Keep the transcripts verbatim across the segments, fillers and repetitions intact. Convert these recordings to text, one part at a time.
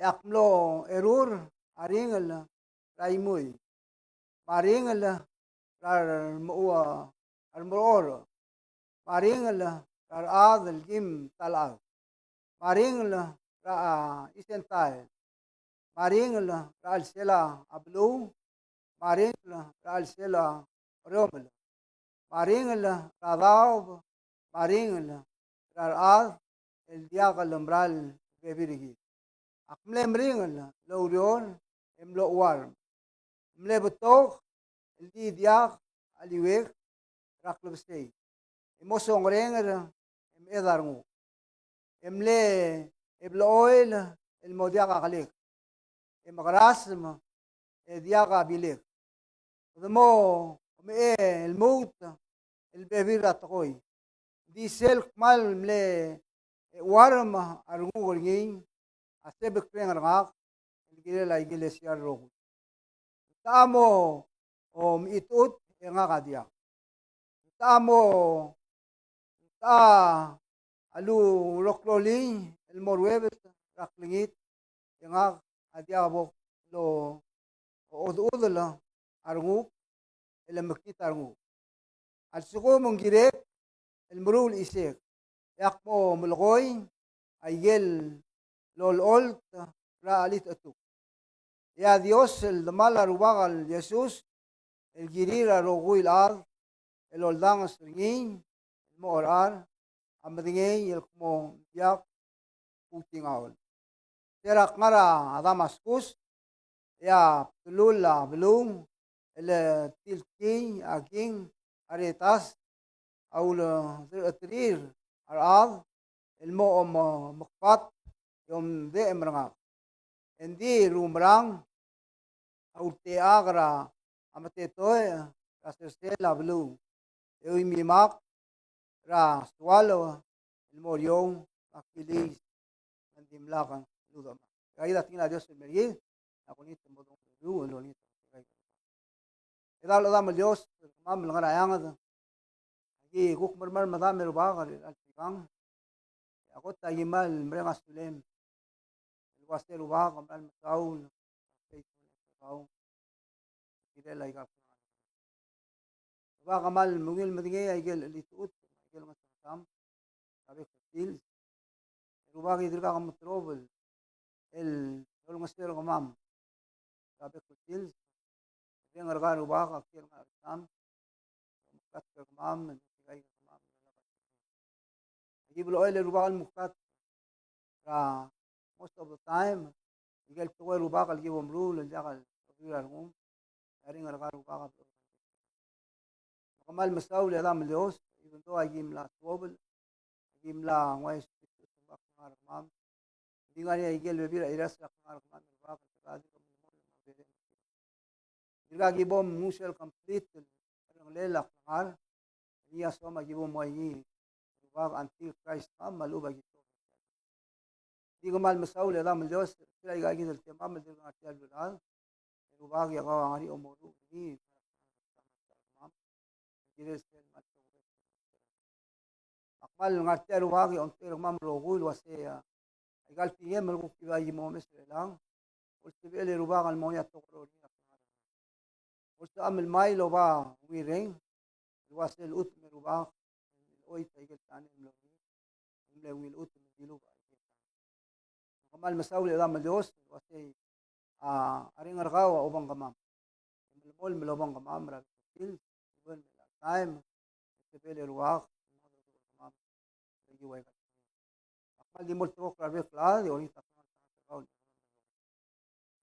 E ak mlo erur a ringel er a Imui, me a ringel er a Remechu-, a Remerechorech, me a ringel er a rechad el kim ta el chad, me a ringel er a Isentael, me a ringel er a chelsel a beluu, me a ringel er a chelsel a oreomel, me a ringel er a daob, me a ringel er a rechad el diak el mera el bebil er kid. Ak mle meringel el oureor e mlo chuarm. Mle betok el di diak a liuekl er a klebesei, e mo songerenger e meched a renguk. E mle blechoel el mo diak a kelek, e mekerasem e diak a bilek. Kede mo mechei el lmuut el bebil er a tekoi. Ng di sel kmal mle chuarm a renguk er ngii a sebekreng er ngak el kirel a ikelesia el rokui. Ng techa mo mechitechut e ngak a diak. Ng techa mo, ng techa a lureklolii el mo ruebet er a klengit e ngak a diak bo lo ochedechudel a renguk, e le mekngit a renguk. A lsekum ng kirek el meruul chisek, e ak mo melekoi a ikel lolecholt er a chelitechetuk. E a Dios el Demal a Rubak el Jesus el kirir a rokui el chad el oldanges er ngii el mo cherechar a medengei el kmo ng diak kuutingaol. Ser a kngar er a Damaskus, e a bdelul a beluu el tiltkii a King Aretas a uldecheterir a rechad el mo omekbat e omdechem er ngak. Engdi rumerang a ultechak er a metetoech er a sersel a beluu, e oimimak er a soal el mo er eou me ak kilis me ng dimlak el udomak. Aika kid a tekingel a Dios el mer kid, e ak olengit el mo donguu el olengit. Chedal Chedam el Dios, kemam el ngar er a eanged, aki kuk mermang er a medam e Rubak er chelecha el sikang. E a kot aki kmal mereng a sulem el uase Rubak, kmal mesaul, kirel aika el Rubak a kmal ungil medengei aike el chelitechut, aike el ngesongesam er a bek el sils. Rubak, e dirkak mometerob el olengeseu er kemam er a bek el sils. Reng er kau Rubak, a kiei el ngar er a rechedam, meklatk er kemam, meklatk er kemam. Aki blechoel e Rubak el meklatk er a most of the time, aike el tekoi Rubak el ki bo meruul el diak el rokui er a rengum. E a reng er kau Rubak a blechoel. Me kmal mesaul e Chedam el Dios, even though aki mla suobel, aki mla nguu a Spiritu el Rubak el ngar er kemam. Ng di ngar er ngii aike el bebil er a iras er a klengar er kemam, Rubak, el tekoi a di ko melemolem. Dirkak ki bo mnguu sel complete el ringelel a klengar, ngii a soam a ki bo mo er ngii, Rubak, until Christ come, me a lechub a ki to. Di kmal mesaul e Chedam el Dios, er aika kid el temam el dirk ngar tia el beluulechad. E Rubak, e kau a ngar er ngii el omoruul er ngii. Me ak kmal ngar tia Rubak e ongtir er kemam el rokui el uase, a, aika el tekingem el kuk ki bai ki mo omes er chelechang, olsebechel e Rubak el mo er ngii a tekoi er ngii a klengar. Olsebecham el mei el oba ungil reng el uase lluut me Rubak, el oit aike el taem el mlo er ngii, el mle ungil lluut me dilubech aike el taem. Kmal mesaul e Chedam el Dios el uase, a, a reng er kau a obengkemam. Melemolem el obengkemam er a bek el sils, even me a taem, olsebechel e Rubak, el mo er kemam, el ki uaika. Ak kmal di mo olterekokl er a rebek el chad, e olengit a klengar er kau.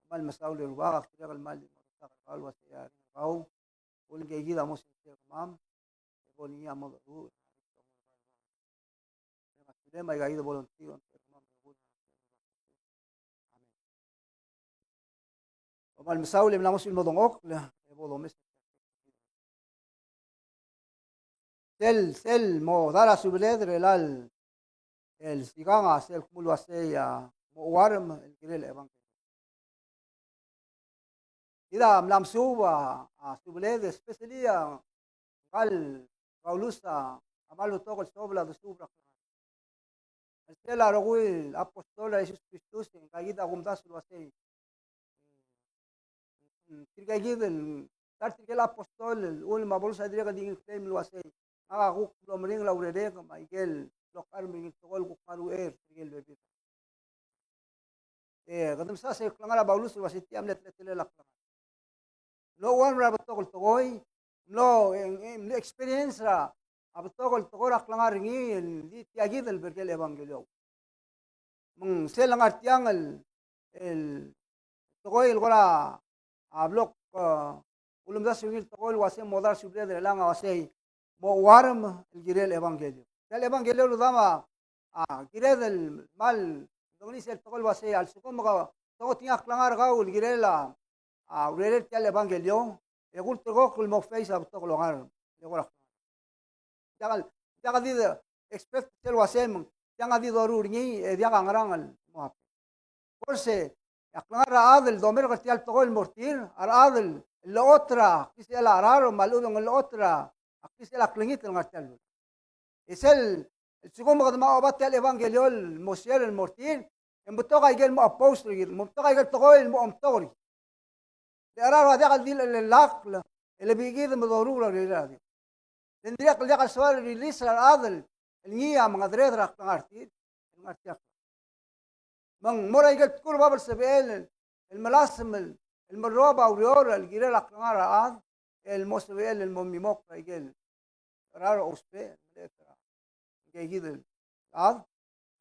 Kmal mesaul e Rubak, ak dirrek el kmal di mo olterekokl er kau el uase a reng er kau, bo lengkekid a mo sensei er kemam, e bo lengii a mo decheduch. Amen. Kmal mesaul e mla mo sel mo dengchokl, e bo domes. Sel, sel mo dart a subeled er chelecha el sikang a sel kmo el uasei a mo chuarm el kirel a ebangkelio. Kid a mla mesuub a, a subeled, especially a ngka el Paulus a, a kmal betok el suobel a desuub er a klengar. El sel a rokui el apostol er a Jesus Kristus, e ngka kid a kumdasu el uasei, tirka kid el, ta er tirke el apostol el uchul me a Paulus a dirrek el di ngii el claim el uasei, ngak a kuk mlo meringel a urerek me aike el blo kar meringel tekoi el kuk ngar er a uchei er tirke el bebil. E kede mesa sel klengar er a Paulus el uasei tia mle teletelel a klengar. Mlo chuarm er a betok el tekoi, mlo, e, e, mle experience er a betok el tekoi er a klengar er ngii el di tia kid el berkel ebangkelio. Me ng sel ngar tiang el, el tekoi el kora, a, blo, a, ulemdasu er ngii el tekoi el uasei mo dart a subeled er chelechang a uasei mo chuarm el kirel ebangkelio. Tia el ebangkelio, rudam, a, a, kired el kmal, dongeni sel tekoi el uasei a lsekum ke, ke ngar er ngii a klengar er kau el kirel a, a, urerel tia el ebangkelio, e kulterekokl el mo face a betok el ongarm. E kora diak, diak di expect sel uasei me ng tiang a di doruul er ngii, e diak a ngerang el mo happen. Of course, e a klengar er a chad el domerk er tia el tekoi el mo er tir, a rechad el llechot er a klisichel a cherar, me a lechub e ng llechot er a klisichel a klengit el ngar tia el lulul. E sel lsekum kede mo oba tia el ebangkelio el mo share el mo er tir, e ng betok aike el mo oppose er kid, ng betok aike el tekoi el mo omtok er kid. Le cherar a diak el di lelakl e le bikid me doruul er a urerel a Dios. Le ng dirrek el diak el soal el release er a rechad el ngii a mengedereder er a klengar er tir el ngar tia el klengar. Me ng mo er aike el tkul bab el sebechel el melasem el, el merrob a ureor el kirel a klengar er a chad el mo sebechel el mo mimokl er aike el cherar a ousbech el melecha er a ngii kid el chad,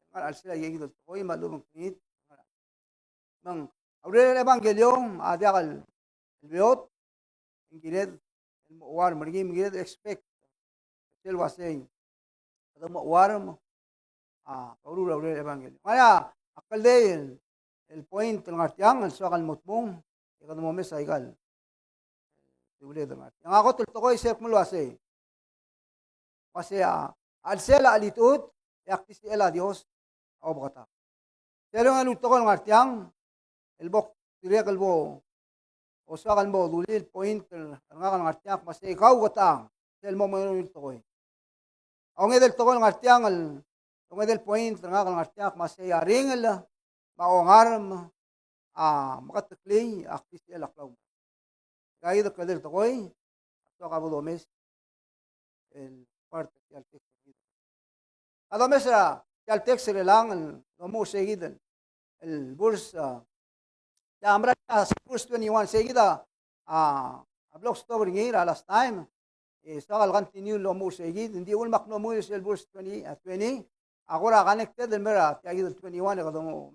ngar er a chelsel a ngii kid el tekoi me a lechub e ng klengit. Me ng a urerel a ebangkelio a diak el beot, e ng kired el mo chuarm er ngii, me ng kired el expect sel uasei kede mo chuarm a, a urerel a urerel a ebangkelio. Ngar er ngii a kldei el, el point el ngar tiang el soak el mo tmung, e kede mo omes aika el subeled el ngar tiang. A kot el tekoi sel kmo el uasei, uasei a, a chelsel a chelitechut e a klisichel a Dios a obeketak. Sel ungil el tekoi el ngar tiang el bo kdirrek el bo soak el mo dulii el point er ngak el ngar tiang, me sei kau ketang sel mo menguiu el tekoi. A ongedei el tekoi el ngar tiang el, ongedei el point er ngak el ngar tiang, me sei a ringel me a ongarm a meketeklii a klisichel a klaumerang. Aika kid el kldei el tekoi a soak a bo domes el part er tia el text. A domes er tia el text er chelechang el domuchel sei kid el, el verse, a, tia mera, a, verse twenty-one, sei kid a, a, a bla kstop er ngii er a last time. E soak el continue el omuchel sei kid, ng di uchul me ak mlo menguiu sel verse twenty, a, twenty, a kora connected el mei er tia kid el twenty-one e kede mo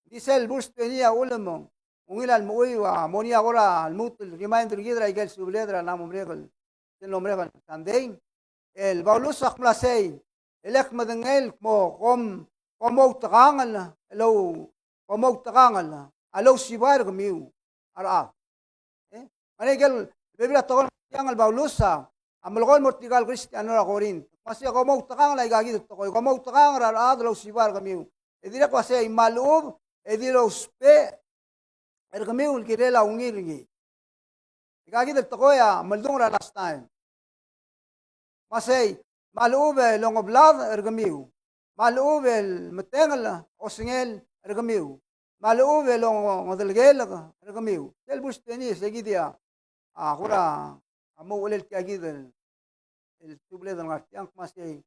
Ng di sel verse twenty a uchul me ng ungil a lemechuiu a mo er ngii a kora lmuut el remind er kid er a ikel subeled er a mla mo merek el, sel mlo merek el Sunday. El Paulus a kmo sei, e le ak medengei el kmo kom, kom outekangel el ou, kom outekangel a lousibai er kemiu a rechad. E? Ngar er ngii a ikel bebil er a tekoi er tiang el Paulus a melekoi el mo er tirka el Kristiano er a Korint. Me sei kom outekangel aika kid el tekoi, kom outekangel a rechad el lousibai er kemiu. E dirrek el uasei me a lechub e di lousbech er kemiu el kirel a ungil er ngii. Aika kid el tekoi a meldung er a last time. Me sei, me a lechub e longeblad er kemiu, me a lechub e metengel osengel er kemiu, me a lechub e longedelekelek er kemiu. Sel verse twenty, sei kid a, a kora mo uchelel tia kid el, el subeled el ngar tiang, me sei,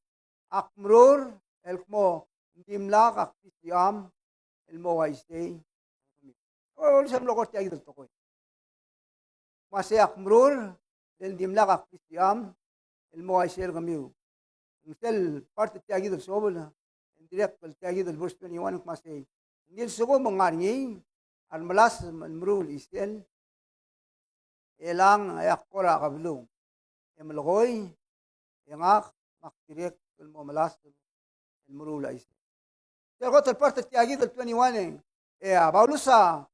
ak merur el kmo ng dimlak a klisicham el mo uaisei. O, uluuchais el mlo kora tia kid el tekoi. Me sei ak merur el ng dimlak a klisicham el mo uaisei er kemiu. Ng sel part er tia kid el subeled, ng dirrek el tia kid el verse twenty-one, me sei, ng di lsekum ng ngar er ngii a remelasem el meruul chisel, e chelechang e ak kora kebelung e melekoi, e ngak me ak dirrek el mo melasem el meruul a chisel. Sel kot el part er tia kid el twenty-one, e a Paulus a,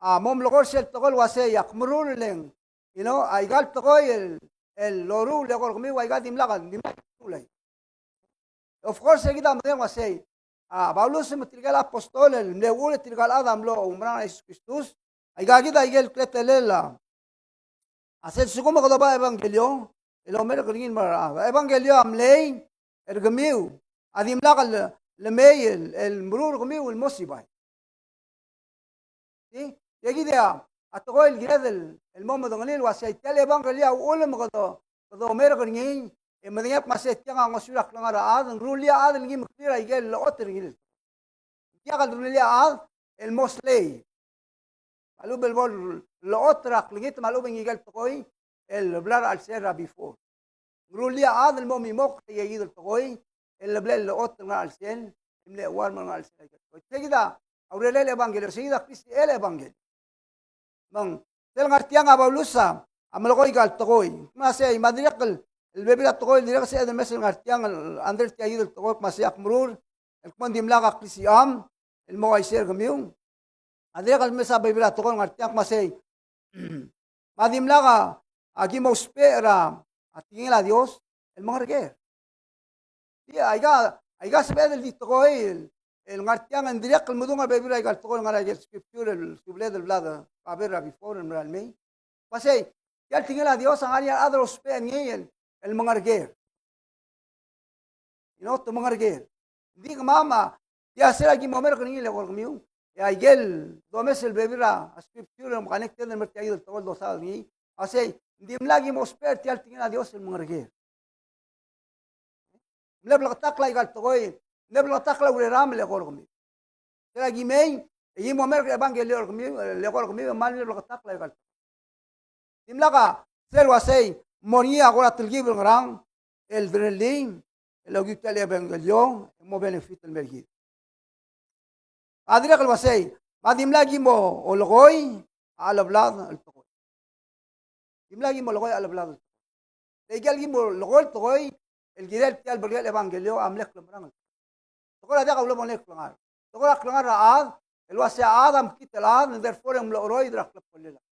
a mo melekoi er sel tekoi el uasei ak merur el ng, you know, aika el tekoi el, el loruul el eko er kemiu, aika dimlak, dimlak a meruul. Of course, e kid a medengei el uasei a Paulus me tirka el apostol el mle uchul e tirka el chad a mlo oumerang er a Jesus Kristus, aika kid a ikel teletelel a sel lsekum e kede oba ebangkelio el omerk er ngii el mo er a rechad. A ebangkelio a mlei er kemiu a dimlak el, lemei el, el meruul er kemiu el mo sibai. Di, e kid a tekoi el kired el, el mo medengelii el uasei tia el ebangkelio a uchul me kede, kede omerk er ngii, e medengei el kmo sei tiang a ngosuir a klengar er a chad, ng rullii a chad el ngii me clear a ikel llechot er ngii. Ng diak el rullii a chad el mo slave. Me a lechub el bo llechot er a klengit, me a lechub e ng ikel tekoi el bla er a chelsel er a before. Ng rullii a chad el mo mimokl er tia kid el tekoi el bla llechot el ngar er a chelsel, el mle chuarm el ngar er a chelsel. Sei kid a urerel ebangkelio, sei kid a klisichel ebangkelio. Me ng sel ngar tiang a Paulus a melekoi aika el tekoi. Me sei, me a dirrek el, el bebil er a tekoi el dirrek el sebeched el mes el ngar tiang el under tia kid el tekoi, me sei ak merur el kmo ng dimlak a klisicham el mo uaisei er kemiu. A dirrek el mesa a bebil er a tekoi el ngar tiang, me sei, me a dimlak a, a ki mo ousbech er a, a tekingel a Dios el mengerker. Di, aika, aika sebeched el di tekoi el, el ngar tiang, e ng dirrek el medung a bebil er aika el tekoi el ngar er a ikel scripture el subeled el bla de cover er a before el mera el mei. Me sei, tia el tekingel a Dios a ngar er ngii a rechad el ousbech er ngii el, el mengerker. You know, te mengerker. Ng di kemam a, tia sel a ki mo merk er ngii el eko er kemiu. E a ikel domes el bebil er a scripture el connected el mer tia kid el tekoi el dosaod er ngii a sei, ng dimlak ki mo ousbech er tia el tekingel a Dios el mengerker. Mle bleketakl aika el tekoi, mle bleketakl a ureram el eko er kemiu. Sel a ki mei, e ki mo merk er a ebangkelio er kemiu, el eko er kemiu, me ng mle bleketakl aika el tekoi. Dimlak a sel uasei mo er ngii a kora telkib el ngerang el derellii el okiu tia el ebangkelio e mo benefit el mer kid. A dirrek el uasei, me a dimlak ki mo olekoi a cheleblad el tekoi. Dimlak ki mo olekoi a cheleblad el tekoi. Aike el ki mo olekoi el tekoi el kirel tia el belkul a ebangkelio a mle klemerang el tekoi. Tekoi er a diak a ulebongel el klengar. Tekoi er a klengar er a chad el uasei a chad a mekngit el chad, therefore e ng mlo cheroid er a klebkellel a chad.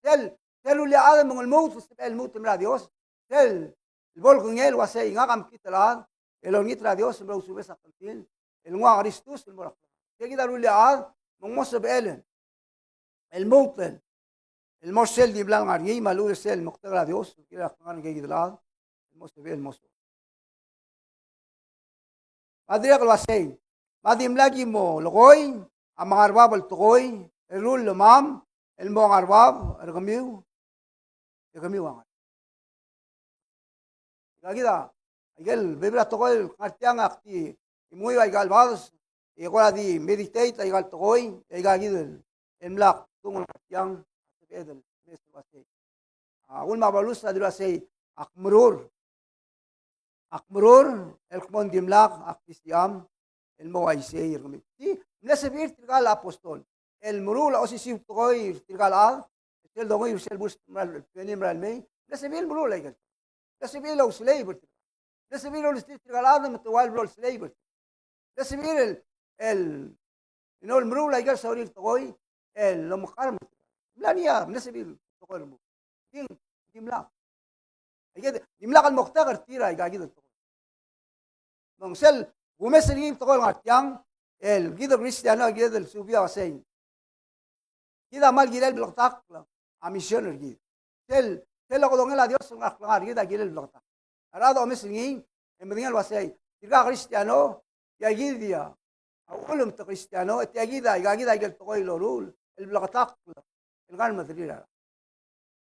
Sel, sel rullii a chad me ng lmuut, sebechel el lmuut el mer a Dios. Sel bo lekengei el uasei ngak a mekngit el chad el olengit er a Dios el mo ousubes a klengit el nguu a Kristus el mo er a klengar. Sei kid a rullii a chad me ng mo sebechel el lmuut el mo er sel dimlak el ngar er ngii me a lechub e sel moktek er a Dios el kirel a klengar er ngii el chad el mo sebechel el mo soad. Me a dirrek el uasei, me a dimlak ki mo lekoi a mengar bab el tekoi el ruul el lemam el mo ngar bab er kemiu e kemiu a ngar. Aika kid a, aike el bebil er a tekoi el ngar tiang, ak di menguiu aika el bades e kora di meditate aika el tekoi, e aika kid el mla kdung el ngar tiang, a sebeched el mes el uasei. A, uchul me a Paulus a dilu el uasei, ak merur. Ak merur el kmo ng dimlak ak di siam el mo uaisei er kemiu. Di, mle sebechir tirka el apostol el meruul a osisiu el tekoi er tirka el chad, sel donguiu er sel bus el mera el twenty el mera el mei, mle sebechir el meruul aike el. Mle sebechir el ouslave er tirka. Mle sebechir el ouslave er tirka el chad me te ua el blo el slave er tirka. Mle sebechir el, el, you know, el meruul aike el sorir el tekoi el omekar me tirka. Mla er ngii a mle sebechir el tekoi el remuul. Ng di, ng dimlak. Aike, dimlak el moktek er tir aika kid el tekoi. Me ng sel kumes er ngii el tekoi el ngar tiang, el kid el Kristiano, kid el subii a uasei, kid a kmal kirel bleketakl a mision er kid. Sel, sel okedongel a Dios el ngar er a klengar er kid a kirel bleketakl. A rechad a omes er ngii e medengei el uasei, tirka Kristiano, tia kid a uchul me te Kristiano, e tia kid a, aika kid a ikel tekoi el loruul el bleketakl el ngar er a medrir a rechad.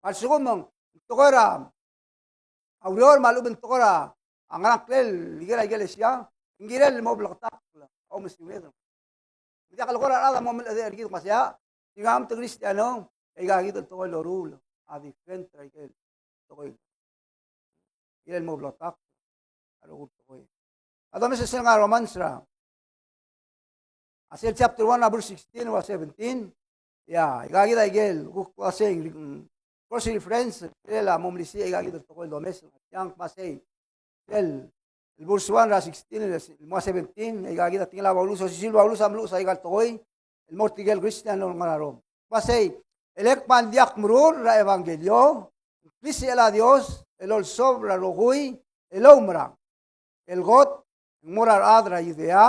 Me a lsekum ng tekoi er a ureor me a lechub e ng tekoi er a ngerang, klel ikel a ikelesia, ng kirel el mo bleketakl a omesiunged. Me diak el kora rechad a mo melekedech er kid el kmo sei, a, tirka me te Kristiano, e aika kid el tekoi el loruul a different er a ikel tekoi. Kirel el mo bleketakl a rokui el tekoi. A domes er sel ngar er a Romans er a, a sel chapter one, a verse sixteen, a seventeen. Ia, aika kid a ikel kuk uasei, mm, cross reference, kirel a mo melisiich aika kid el tekoi el domes. Ng kmo sei, el, el verse one er a sixteen, el mo seventeen, aika kid a tekingel a Paulus, osisiu el Paulus a meluches aika el tekoi el mo er tirke el Kristiano el ngar er a Rom. Kmo sei, e le kmal diak merur er a ebangkelio, ng klisichel a Dios el olsobel er a rokui el oumerang, el kot, ng mo er a rechad er a Judea,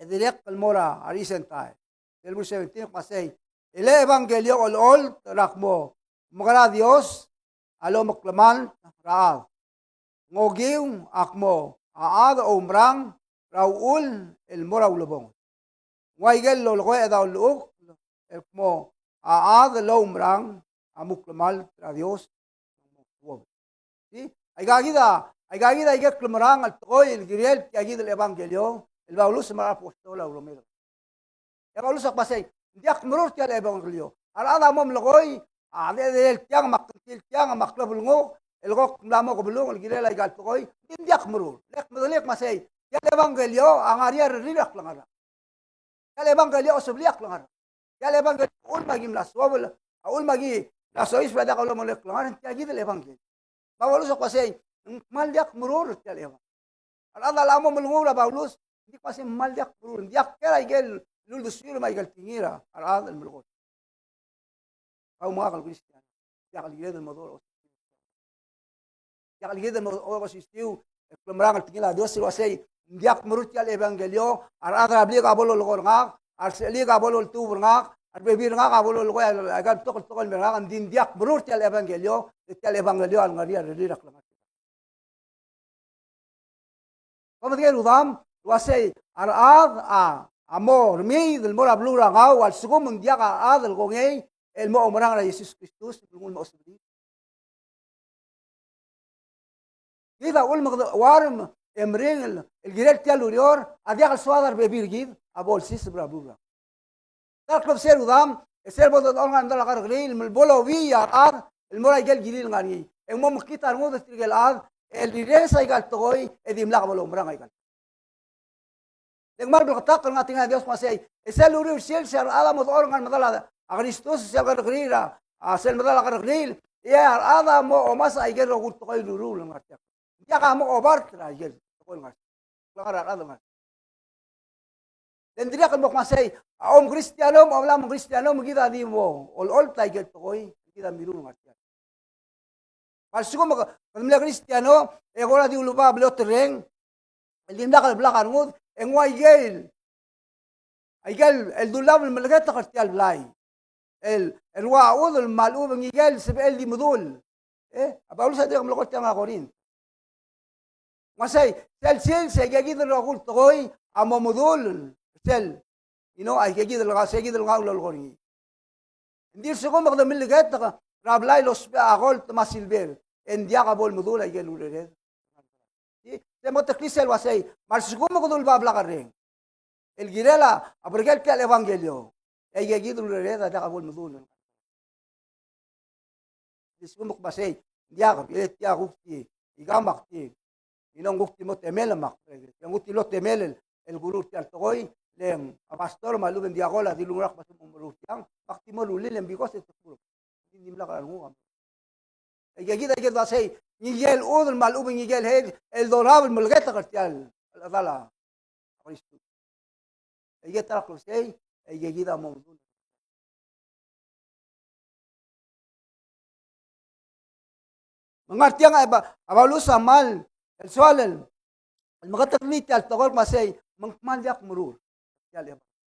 e dirrek el mo er a re Gentile. El verse seventeen, kmo sei, e le ebangkelio a olecholt er a kmo, mekera Dios a lomeklemalt er a chad. Ng okiu a kmo a chad a oumerang er a uchul el mo er a ulebongel. Ng ua ikel lolekoi a chedaol llechukl el kmo a chad el oumerang a muklemalt er a Dios. Di, aika kid a, aika kid a ikel klemerang el tekoi el kirel tia kid el ebangkelio el Paulus me a re apostol a ulemerek. E a Paulus a kmo sei, ng diak merur tia el ebangkelio. A rechad a mo melekoi a, de, de, el tiang me a kngtil tiang me a klebelnguk el kuk mla mo kebelung el kirel aika el tekoi, ng di ng diak merur. Le kmedelik, kmo sei, tia el ebangkelio a ngar er ngii a ririul er a klengar. Tia el ebangkelio a oseblii a klengar. Tia el ebangkelio a uchul me aki mla suobel, a uchul me aki mla soiseb er a diak a ulemolem el klengar, tia kid el ebangkelio. Me a Paulus a kmo sei, ng kmal diak merur tia el ebangkelio. A rechad a locha mo melenguiu er a Paulus, ng di kmo sei ng kmal diak merur, ng diak ker a ikel uldesuir me a ikel tekingir a rechad el melekoi. Kau me ngak el Kristiano, diak el kired el mo dechor a osisiu. Diak el kired el mo dechor a osisiu el klemerang el tekingel a Dios el uasei, ng diak merur tia el ebangkelio, a rechad er a blik a bo lolekoi er ngak, a resechelik a bo loltuub er ngak, a rebebil er ngak a bo lolekoi aika el betok el tekoi el mer ngak, ng di ng diak merur tia el ebangkelio, e tia el ebangkelio a lengar er ngii a ririul er a klengar. Kom medengei, rudam, el uasei a rechad a, a mo remiid el mo er a beluu er a Ngau a lsekum ng diak a chad el kongei el mo oumerang er a Jesus Kristus el belngul me a osebelid. Kid a uchul me kede chuarm e meringel el kirel tia el ureor a diak el soad a rebebil er kid a bo lsiseb er a beluu er a Ngau. Ta el klebesei, rudam, e sel bo dodechor er ngii a medal a kerrekeriil me bo lobii a rechad el mo er a ikel kirir el ngar er ngii. E ng mo mekngit a rengud er tirke el chad el rirenges aika el tekoi e dimlak bo loumerang aika el tekoi. Le ng kmal bleketakl el ngar er ngii a tekingel a Dios el kmo sei, e sel uriul er sel, sel rechad a mo dechor er ngii a medal a Kristus, sel kerrekeriil, a, sel medal a kerrekeriil, e a rechad a mo omes a ikel rokui el tekoi el ruruul el ngar tiang. Ng diak a mo obart er a ikel tekoi el ngar tiang. Klengar er a rechad el ngar. Le ng dirrek el mo kmo sei, a om Kristiano, me a mla mo Kristiano, me kid a di mo olecholt a ikel tekoi, kid a mirruul ngar tiang. Me a lsekum kede mle Kristiano, e kora di uleba a bleoterreng, el dimlak el blak a rengud, e ng ua ikel, ikel, el dullab el meleketek er tia el blai. el, el rua a chudel me a lechub e ng ikel sebechel di medul. E, a Paulus a dirrek el melekoi er tiang er a Korint. Me sei, sel sils, e aikakid el rokui el tekoi a mo medul er sel. You know, aikakid el, aikakid el ngau el lolekoi er ngii. Ng di lsekum e kede meleketek er a blai el ousbech a gold me a silver, e ng diak bo lemedul aikel urered. Di, se mo metik el sel uasei, me a lsekum e kede uleba blak el reng el kirel a berkel tia el ebangkelio, e aikakid el urered a diak bo lemedul. Di lsekum e kmo sei, ng diak, e tia kuk di, ikang me ak di, you know, ng kuk di mo temel me ak, ng kuk di mo temel el, el kuruul tia el tekoi, le ng a pastor me a lechub e ng diakon a dilu el ngar er a kmo se mo meruul tiang, me ak di mo rullii e ng because e te kuk di dimlak a renguk. Aikakid, aikakid el uasei, ng ikel chudel me a lechub e ng ikel hell el dorab el meleketek er tia el chedal a Kristus. Aikakid a klou sei, aikakid a mo medul. Me ng ngar tiang a Ba-, a Paulus a kmal, el soal el, el meketeklii tia el tekoi el kmo sei, me ng kmal diak meruul er tia el ebangkelio.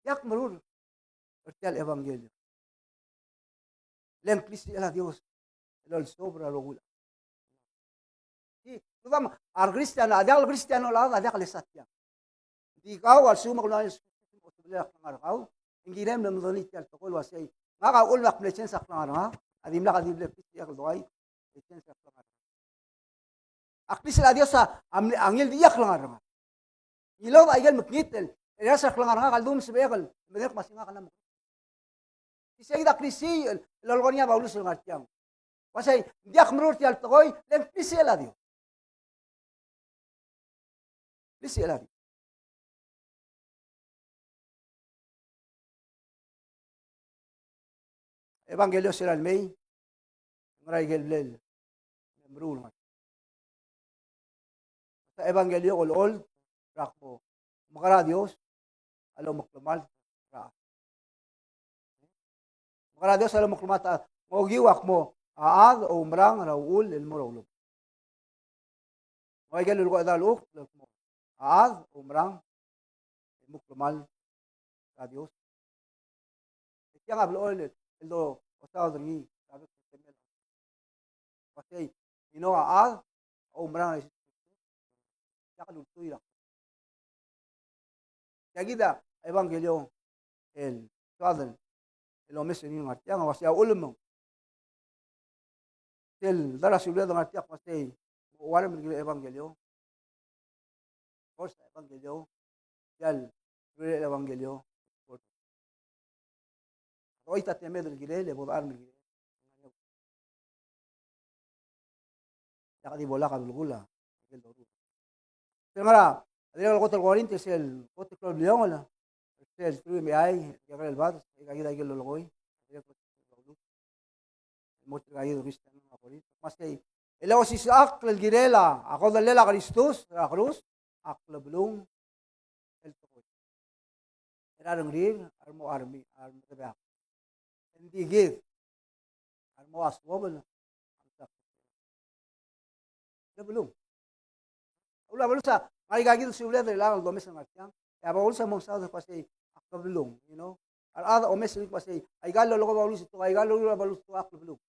Diak meruul er tia el ebangkelio. Le ng klisichel a Dios el olsobel er a rokui el chad. Di, rudam, a re Kristiano, a diak le Kristiano el chad a diak lesa tiang. Di kau a lsekum e kede, a lsekum e kede klengar er kau, e ng kirem el medengelii tia el tekoi el uasei, ngak a uchul me ak mle change a klengar er ngak, a dimlak a di mle klisichek el dokai, mle change a klengar er ngak. A klisichel a Dios a, a mle, a ngii el di chad el klengar er ngak. Ngilodech a ikel mekngit el, el eraser a klengar er ngak a ldu me sebechek el, me dirrek el kmo sei ngak a mla mekerang. Di sei kid a klisiich el, el lolekoi er ngii a Paulus el ngar tiang. Uasei, ng diak meruul er tia el tekoi, le ng klisichel a Dios. Klisichel a Dios. Ebangkelio sera el mei, ngera ikel bla lemeruul ngar. A ebangkelio a olecholt er a kmo, mekera Dios a lomeklemalt er a chad. Mekera Dios a lomeklemalt er a chad. Ng okiu a kmo a chad a oumerang er a uchul el mo er a ulebongel. Ng ua ikel lulekoi a chad el kmo a chad a oumerang e muklemalt er a Dios. E tiang a blechoel el dosaod er ngii er a bek el temel. Uasei, you know, a chad a oumerang er a Jesus Kristus, diak lultuil er a Tia kid a ebangkelio el soad el omes er ngii el ngar tiang, a uasei a ulemeng. Sel dart er a subeled el ngar tiang a uasei, mo chuarm el kirel a ebangkelio. Of course, a ebangkelio, tia el kirel a ebangkelio. Doit a temed el kirel, e bo decharm el kirel. Diak di bo lak a belkul a ikel doruul. Sel ngar er a, a dirrek el kot el Korint, sel kot el klou el bliongel, sel three me a, kekerei el bades, e aika kid a ikel lolekoi. Dirrek el mo er tirka kid el Kristiano er a Korint. Me sei, e le osisechakl el kirel a kodellel a Kristus er a kerus a klebelung el tekoi er a rengrir a remo charmi, a remo debeak. Engdi kid a remo a suobel a klebelung. A ula Paulus a ngar er aika kid el subeled el chelechang el domes el ngar tiang, e a Paulus a mo mesaod el kmo sei a klebelung, you know. A rechad a omes el kmo sei, aika el lolekoi a Paulus el tekoi, aika el lolekoi a Paulus el tekoi a klebelung.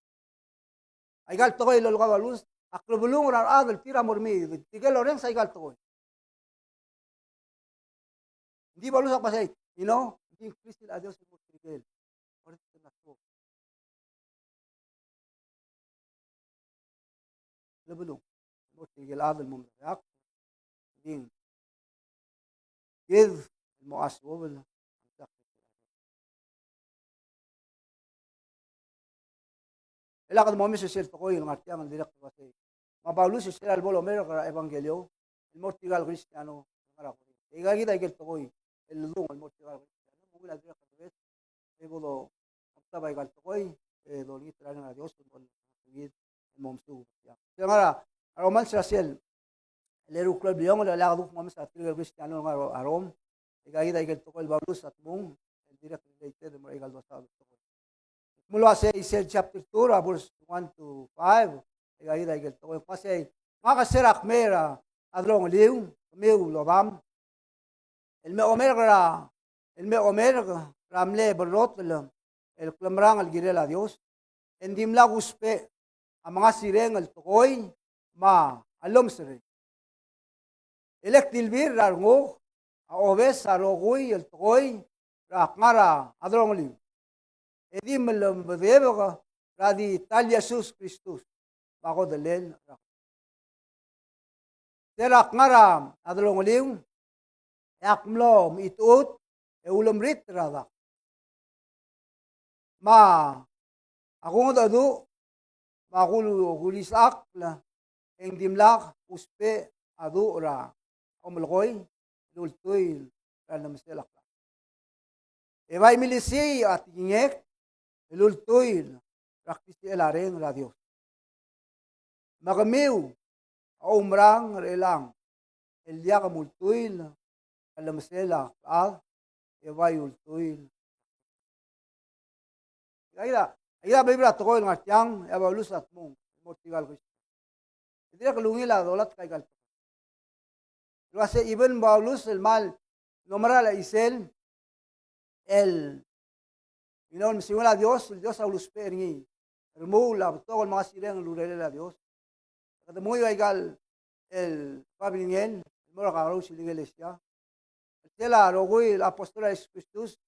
Aika el tekoi el lolekoi a Paulus a klebelung er a rechad el tir a mo remii, tirke el orrenges aika el tekoi. Ngdi Paulus a kmo sei, you know, ngdi ng klisichel a Dios el mo er tirke el orrenges a klebelung. Mo er tirke el chad el mo medebeak, ngdi kid el mo a suobel. E lak de momes er sel tekoi el ngar tiang el dirrek el uasei, me a Paulus sel lebo lomerk er a ebangkelio el mo er tirka el Kristiano el ngar er a Korint. E aika kid a ikel tekoi el ledung el mo er tirka el Kristiano, me ng ungil a dirrek el rubes, e bo do, omtab aika el tekoi, e dolengit er a reng er a Dios, el mo, el mo mesuub er tiang. Sel ngar er a Romans er a sel el eru el klou el bliongel, e lak duk momes er tirke el Kristiano el ngar er a Rom. E aika kid a ikel tekoi el Paulus a dmung el dirrek el related el mo er aika el dosaod el tekoi. Kmo el uasei sel chapter two, er a verse one to five, e aika kid a ikel tekoi el kmo sei, ngak a ser a kmei er a delongeliu, kemiu el odam, el me omerk er a, el me omerk er er a mle berrotel el klemerang el kirel a Dios, e ng dimlak ousbech a mengasireng el tekoi me a llomeserreng. E le ak dilbir er a renguk a obes a rokui el tekoi er a kngar er a delongeliu, e di melebedebek er a di ta el Jesus Kristus me a kodellel er a Sel kngar er a delongeliu, e ak mlo mechitechut e ulemeritel er a dak. Me a kungedecheduch, me a kul-, kulisechakl, e ng dimlak ousbech a duch er a omelekoi el ultuil er a llemesel a klechad. E bai milisiich a tekingek el ultuil er a klisichel a reng er a Dios. Me kemiu a oumerang er chelechang el diak mltuil er a llemesel a klechad, e bai ultuil. Aika, aika bebil er a tekoi el ngar tiang, e a Paulus a dmung el mo er tirka el Kristiano. E dirrek el ungil a dolatk aika el tekoi. El uasei, even Paulus el kmal mlo mera el chisel el, you know, el mesiungel a Dios, el Dios a ulusbech er ngii el remuul a betok el mengasireng el urerel a Dios. Kede menguiu aika el babilngel el mo er a kakerous el ikelesia. Sel rokui el apostol er a Jesus Kristus,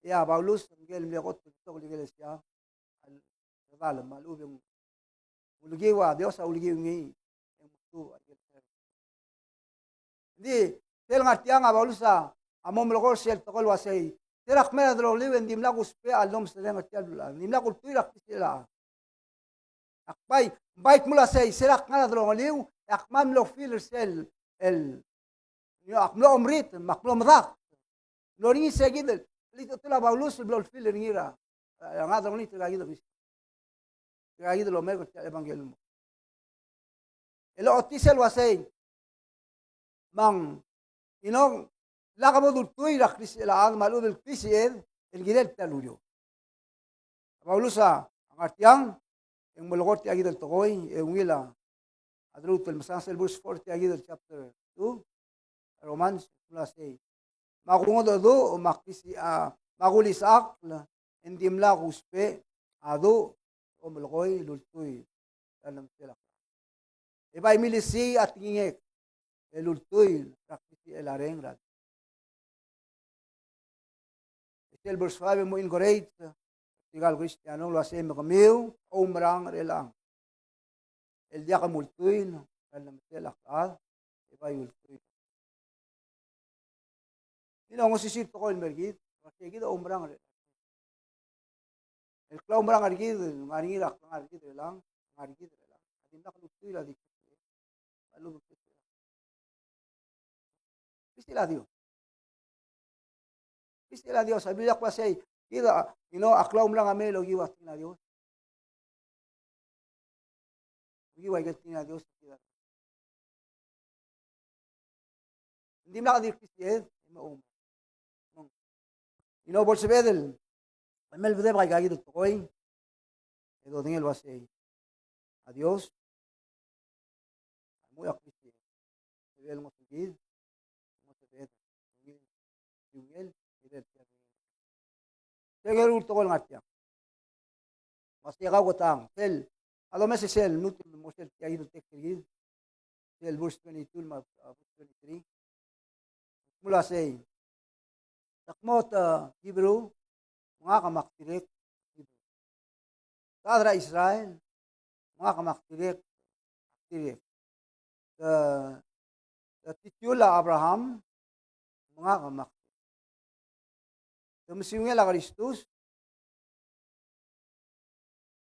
e a Paulus a ngike el mle kot el betok el ikelesia. A rechad me a lechub e ng ulekiu a Dios a ulekiu ngii e ng mekngit a ikel. Ng di sel ngar tiang a Paulus a mo melekoi er sel tekoi el uasei, sel kmai er a delongeliu e ng dimlak ousbech a llomeserreng er tia el beluulechad, ng dimlak ultuil er a klisichel a. Ak bai, bai kmo el uasei, sel kngar er a delongeliu, e ak kmal mlo feel er sel, el, you know, ak mlo omerit, me ak mlo medakt. Mlo er ngii se kid el, el chelitechetul a Paulus el mlo feel er ngii er a, a, a ngar er a delongeliu tirka kid el Kristiano. Tirka kid el omes er tia el ebangkelio. El ochotii sel uasei, me ng, you know, lak bo dultuil er a klisichel a chad me a lechub el klisiched el kirel tia el ureor. A Paulus a ngar tiang e ng melekoi er tia kid el tekoi, e ungil a, a deluut el mesang sel verse four er tia kid el chapter two, Romans, el uasei, me a kungedecheduch, me a klisi-, a, me a kulisechakl, e ng dimlak ousbech a duch er a omelekoi el ultuil er a llemesel a klechad. E bai milisiich a tekingek el ultuil er a klisichel a reng er a. E sel verse five e mo encourage er tirka el Kristiano el uasei, me kemiu a oumerang er chelechang el diak mltuil er a llemesel a klechad, e bai ultuil. Ng di osisiu el tekoi el mer kid, el uasei kid a oumerang er chelechang. El klaumerang er kid, ngar er ngii er a klengar er kid er chelechang, ngar er kid er chelechang. A dimlak lultuil a di klisichel. A lultuil. Klisichel a Dios. Klisichel a Dios, a Biblia a kmo sei, kid a, you know, a klaumerang a mei el okiu a tekingel a Dios. Okiu a ikel tekingel a Dios. Ng dimlak di klisichel, e mo oumerang. You know, bo lsebeched el melebedebek aika kid el tekoi, e dodengei el uasei, a Dios a mo er a klisichel. Sebechel ngosukid, ngosukid, ungil, ungil, ungil. Sel ngar er ngii a tekoi el ngar tiang. Me sei kau kutang, sel, a domes e sel, lmuut el mo sel tia kid el text er kid. Sel verse twenty-two me a, uh, verse twenty-three. Ng kmo el uasei, te kmo te Hebru, me ngak me ak dirrek Hebru. Te chad er a Israel, me ngak me ak dirrek, ak dirrek. Te, te titiul a Abraham, me ngak me ak. Te mesiungel a Kristus,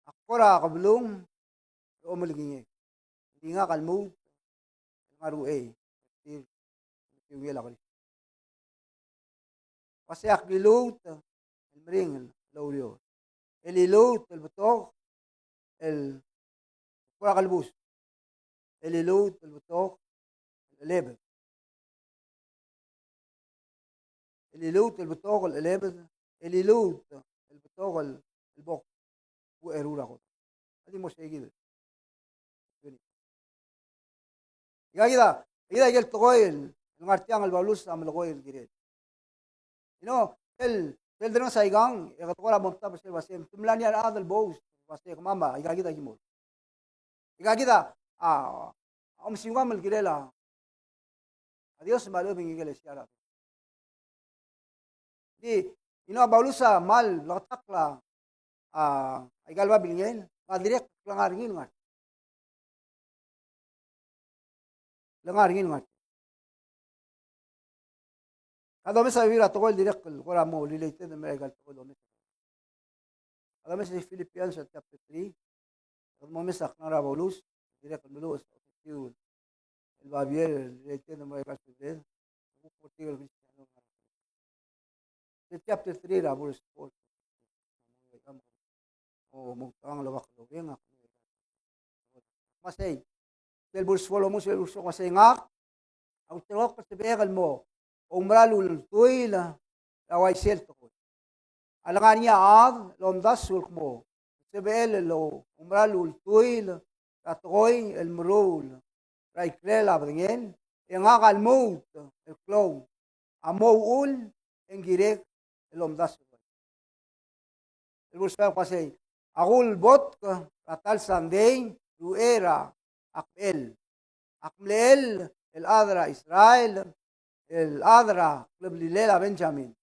ak kora kebelung er a omelekingek. Ng di ngak a lmuut el ngar er a uchei er tir el mesiungel a Kristus. Uasei ak liluut el meringel el oureor. E liluut el betok el kora kelebus. E liluut el betok el chelebed. E liluut el betok el chelebed. E liluut el betok el, el bo kucherur a kot. A di mo sei kid. Ika kid a, ika kid a ikel tekoi el ngar tiang el Paulus a melekoi el kirel. You know, el, Sel derrenges aikang, e kede kora mo omtab er sel uasei, te mla er ngii a rechad el bo ouchais el uasei, kemam a, aika kid a ki mo. Aika kid a, a, omesiungam el kirel a Dios me a lechub e ng ikelesia er a. Di, you know, a Paulus a kmal bleketakl a, a, aika el babilngel, me a dirrek el ngar er ngii el ngar. Le ngar er ngii el ngar. Kede omes a bebil er a tekoi el dirrek el kora mo related el mei er aika el tekoi el omes. Kede omes er a Philippians chapter three. Kede mo omes a klengar er a Paulus, dirrek el meluches a otetiu el babier el related el mei er aika el subject. Kuk forty el Kristiano. Chapter three er a verse four. O, mo tang el bak el obeng a. Uasei. Sel verse four el omuchel, sel verse four el uasei, ngak a ulterekokl el sebechek el mo oumera el ultuil er a uaisei el tekoi. A lengar er ngii a chad el omdasu el kmo sebechel el oumera el ultuil er a tekoi el meruul er a ikrel a bedengel, e ngak a lmuut el klou a mo uchul e ng kirek el omdasu. El verse five el uasei, a kulbotk er a ta el sandei er uchei er a kbechel. Ak mlechell el chad er a Israel, el chad er a kleblilel a Benjamin,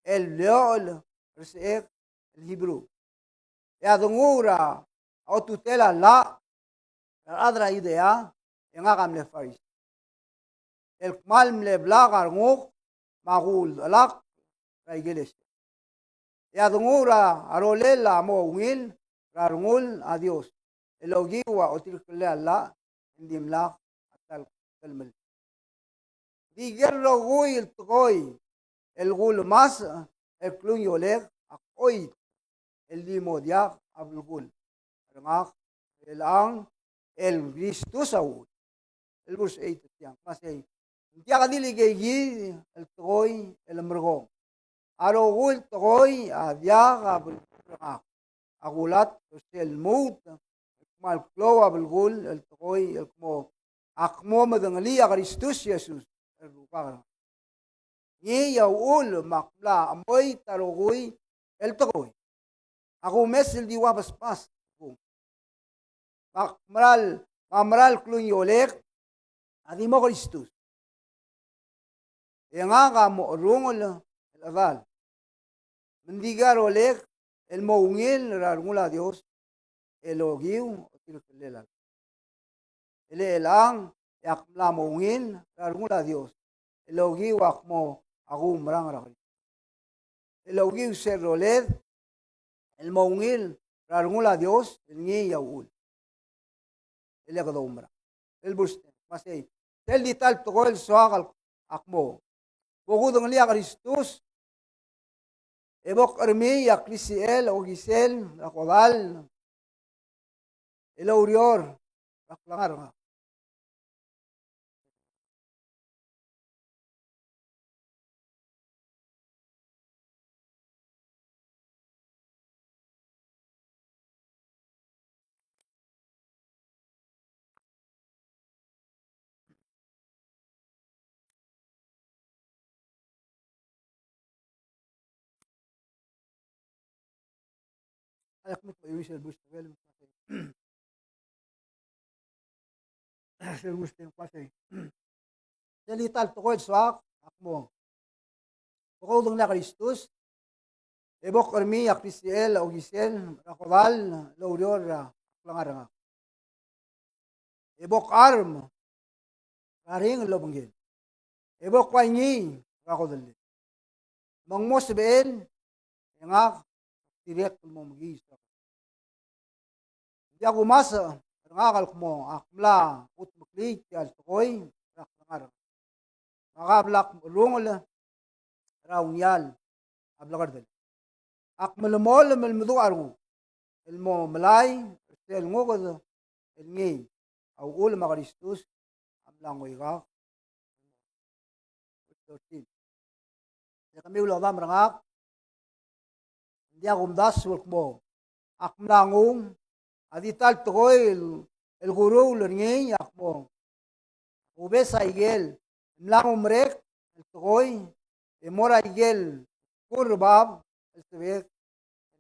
el bleochel er sechek el Hebrew. E a denguu er a otutel a llach er a rechad er a Judea, e ngak a mle Farisi. El kmal mle blak a renguk me a kuldechelakl er a ikelesia. E a denguu er a rolel a mo ungil er a rengul a Dios el okiu a otireklel a llach e ng dimlak a ta el klemel. Di ikel rokui el tekoi el kulemasech el klungiolek a kchoit el di mo diak a belkul er ngak er chelechang el Kristus a uchul. El verse eight er tiang, uasei, ng diak di le ikei kid el tekoi el merekong. A rokui el tekoi a diak a belkul er ngak. A kulatk er sel lmuut el kmal klou a belkul el tekoi el kmo, ak mo medengelii a Kristus Jesus el Rubak er ngak. Ngii a uchul me ak mla chemoit a rokui el tekoi. Ak omes el di ua besbas. Me ak meral, me a meral klungiolek a di mo Kristus. E ngak a mo cherrungel el chedal. Me ng di ka rolek el mo ungil er a rengul a Dios el okiu otireklel a. E le chelechang e ak mla mo ungil er a rengul a Dios el okiu a kmo ak oumerang er a Kristus. El okiu sel roled el mo ungil er a rengul a Dios el ngii a uchul. E le kede oumerang. El verse ten, uasei, sel di ta el tekoi el soak el ak mo bo kudengelii a Kristus, e bo kchermii a klisichel a okisel er a kodall el oureor er a klengar er ngak. Sel di ta el tekoi el soak ak mo bo kudengelii a Kristus, e bo kchermii a klisichel a okisel er a kodall el oureor er a klengar er ngak. E bo kcharm er a ringel el obengkel. E bo kuaingii er a kodellel. Me ng mo sebechel e ngak dirrek el mo mekiis. Ng diak kumasech er ngak el kmo ak mla kutmeklii tia el tekoi er a klengar. Me ak bla kcherrungel er a ungial a blekerdel. Ak melemolem el meduch a renguk el mo melai er sel nguked el ngii a uchul me a Kristus a mla ngoikak. Thirteen. E kemiu el odam er ngak, ng diak kumdasu el kmo ak mla nguu a di ta el tekoi el, el kuruul er ngii a kmo, ubes a ikel mla nguu merek el tekoi e mo er a ikel Kuk er bab el sebechek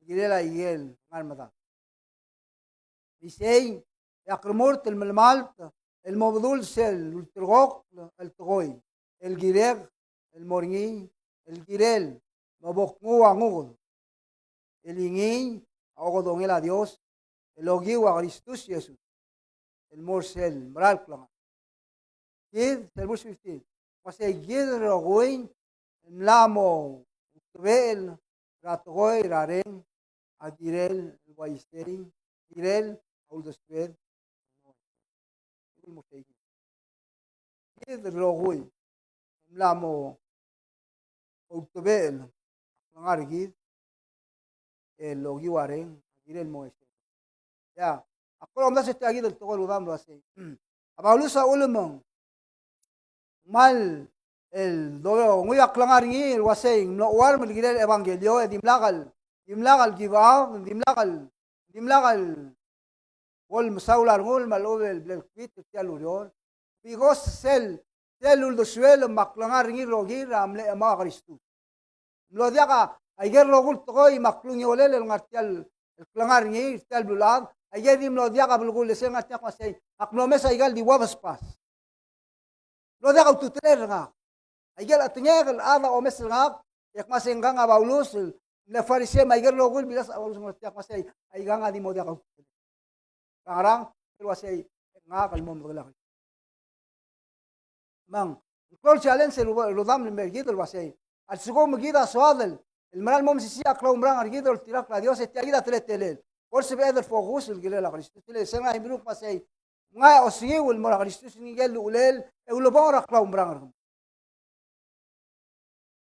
el kirel a ikel ngar medad. Isei, e ak remurt el melemalt el mo bedul sel ulterekokl el tekoi el kirek el mo er ngii el kirel me bo knguu a nguked el ngii a okedongel a Dios el okiu a Kristus Jesus el mo er sel mera el klengar. Kid, sel verse fifteen. Me sei kid el rokui el mla mo ultebechel er a tekoi er a reng a kirel el uaisei, kirel a uldesued. Kid el rokui el mla mo ultebechel a klengar er kid el okiu a reng a kirel mo uaisei. Ia, ak kora omdasu e tia kid el tekoi el rudam el uasei. A Paulus a ulemong. Kmal el donguiu a klengar er ngii el uasei ng mlo chuarm el kirel ebangkelio e dimlak el, dimlak el give up, dimlak el, dimlak el bo lemesaul a rengul me a lechub e le bla el quit er tia el ureor. Because sel, sel uldesuel me a klengar er ngii el rokir a mle chemau a Kristus. Mlo diak a, a ikel rokui el tekoi me a klungiolel el ngar tia el klengar er ngii, tia el beluulechad, a ikel di mlo diak a belkul e sel ngar tia el kmo sei, ak mlo omes a ikal di uabesbas. Mlo diak a ultutelel er ngak. A ikel chetengek el chad a omes er ngak, e kmo sei ngkang a Paulus, el mle Farisei me a ikel rokui el bilas a Paulus el ngar tia el kmo sei, aikang a di mo diak a ultutelel. Ngerang, el uasei, ngak el mo medengei a Kristus. Me ng klou el challenge el rudam el mei er kid el uasei, a lsekum kid a soad el mera el mo mesisiich a klaumerang er kid el oltirakl a Dios e tia kid a teletelel. Bo lsebeched el focus el kirel a Kristus. Sel ngar er a Hibru el kmo sei, mngai a osengiu el mo er a Kristus, ngike el uchelel e ulebongel er a klaumerang er kemiu.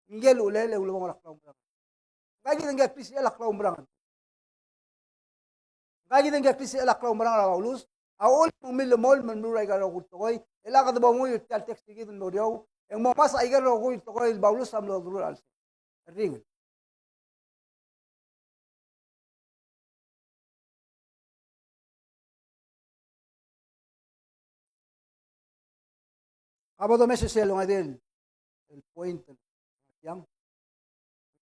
Ngike el uchelel e ulebongel er a klaumerang. Ngka kid ngike el klisichel a klaumerang. Ngka kid ngike el klisichel a klaumerang er a Paulus, a uchul me ng millemolem el meruul aika el rokui el tekoi, e le kede bo menguiu er tia el text er kid el mo er eou, e ng mo ngmasech aika el rokui el tekoi el Paulus a mlo doruul er a chelsel. Ringel. Ka bo domes sel ongedei el point el tiang.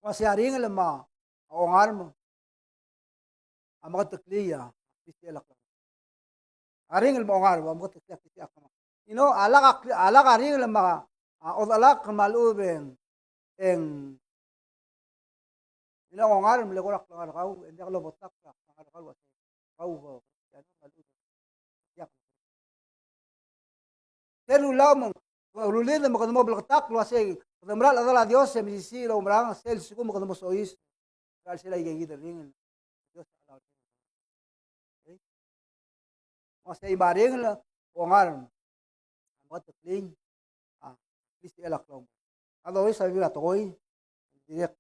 Ua se a ringel me a ongarm a meketeklii a klisichel a klengar. A ringel me a ongarm a meketeklii a klisichel a klengar. You know, a lak a, a lak a ringel me a, a odechelakl me a lechub e ng, e ng, you know, ongarm le kora klengar er kau, e ng diak lobotak er a klengar er kau, kau, kau, Sel ulau me ng rullid me kede mo bleketakl el uasei kede mera el chedal a Dios e mesisiich el oumerang, sel lsekum kede mo soiseb er a chelsel aika kid el ringel. Dios a chedal. Okay? Me sei me a ringel, ongarm, a meketeklii a klisichel a klaumerang. Otherwise a bebil a tekoi, dirrek,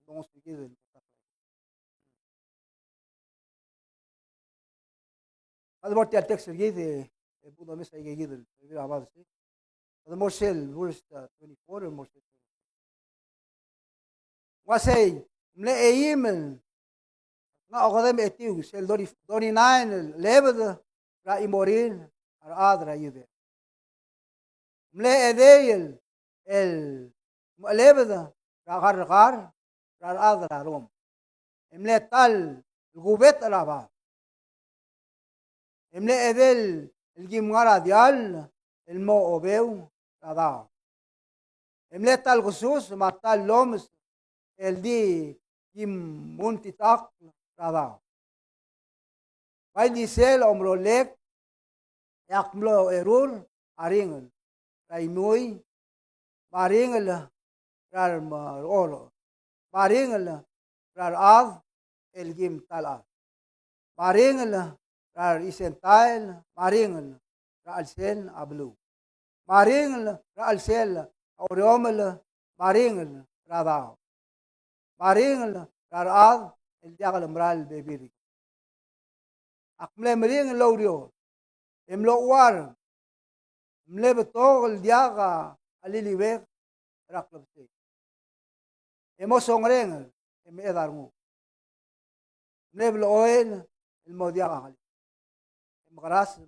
dongosuir kid el Kede mo er tia el text er kid, e bo domes aika kid el, el, a bad, e. Kede mo er sel verse, uh, twenty-four, e mo er sel uasei, mle eim el, ngar er a okedei me a etiu, sel thirty, thirty-nine el, lebed er a chimorir a rechad er a Judea. Mle edei el, el, mechelebed er a kerrekar er a rechad er a Rom. E mle ta el kubet er a bab. E mle edei el kim ngar er a diall el mo obeu er a daob. E mle ta el kesus me a ta el llomes el di kim ultitakl er a daob. Bai di sel omerolek, e ak mlo erur a ringel er a imui, me a ringel er a remerechorech, me a ringel er a rechad el kim ta el chad, me a ringel er a reChentail, me a ringel er a chelsel a beluu, me a ringel er a chelsel a ureomel, me a ringel er a daob, me a ringel er a rechad el diak el mera el bebil er kid. Ak mle meringel el oureor, e mlo chuarm, mle betok el diak a liliuekl er a klebesei, e mo songerenger e meched a renguk. Mle blechoel el mo diak a kelek. E mekerang.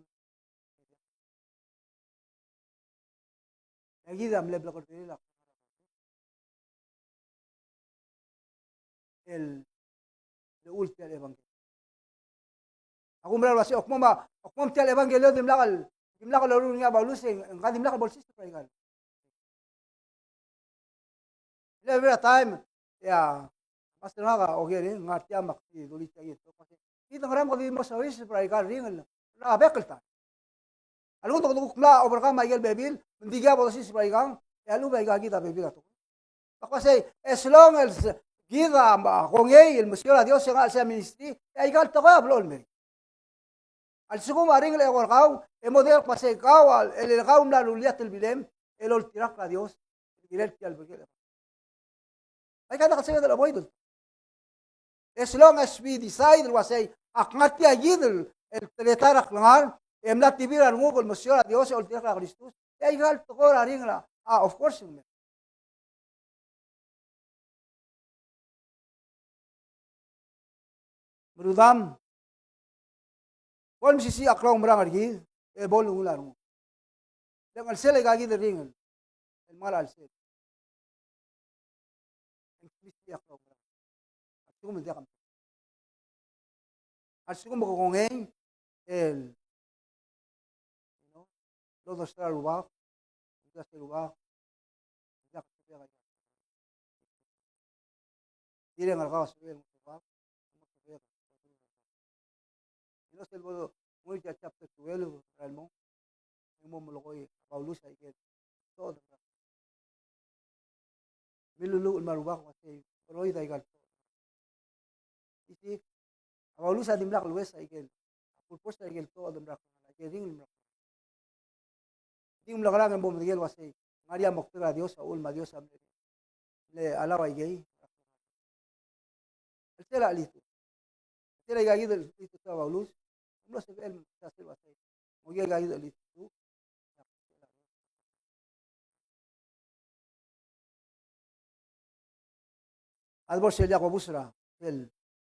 E kid a mle blekerdelir a, el llechul tia el ebangkelio. Ak oumera el uasei, ak mo ma, ak mo tia el ebangkelio dimlak el, dimlak el loruul er ngii a Paulus, e ng, ng dimlak el bo lsiseb er a ikal. Ele bebil er a taem, e a, master ngak a oker e ng ngar tia me ak di dulii tia el, kid a ngera me kede mo soiseb er a ikal ringel er a bek el taem. A lenguu e kede kuk mla overcome a ikel bebil, me ng dikea bo lsiseb er a ikang, e a lechub e a ikakid a bebil a tekoi. Me ak uasei, as long as kid a, a kongei el mesiou er a Dios e ngar er a chelsel a ministry, e a ikal tekoi a blechoel el meringel. A lsekum a ringel a eko er kau, e mo diak el kmo sei kau, a, el, el kau mla rullii a telbilem el oltirakl er a Dios el kirel tia el bek el. Aika a diak el sebeched el avoid. As long as we decide el uasei, ak ngar tia kid el, el teletael er a klengar, e mla tibir a renguk el mesiou er a Dios e oltirakl er a Kristus, e aika el tekoi er a ringel a, a, of course, ng me Me rudam, bo el mesisiich a klaumerang er kid, e bo lungil a renguk. Le ng chelsel aikakid el ringel el mla er a chelsel. E ng mesisiich a klaumerang. A lsekum e diak a, a lsekum e ke kongei el, you know, lodosa er a Rubak, lodosa er a Rubak, dirrek el ngar er kau a sebechel el ngar er a Rubak, you know, sel bo lungil tia el chapter twelve er a Filemon, e ng mo melekoi a Paulus a ikel to Miluluuch el mo er a Rubak el uasei, cheroid a ikal to. Isei, a Paulus a dimlak el lues a ikel, a purpose er a ikel to el mo er a, a ikel ringel el mo er a. Ng di ng mla ngerang e ng bo medengei el uasei, ng ngar er ngii a moktek er a Dios a uchul me a Dios a mle, mle allow a ikei. Chelsel a chelitechut. Chelsel aikakid el chelitechut a Paulus, ng mlo sebechel el mesa sel uasei, ng okiu aikakid el chelitechut. A debo er sel diak kobus er a, sel,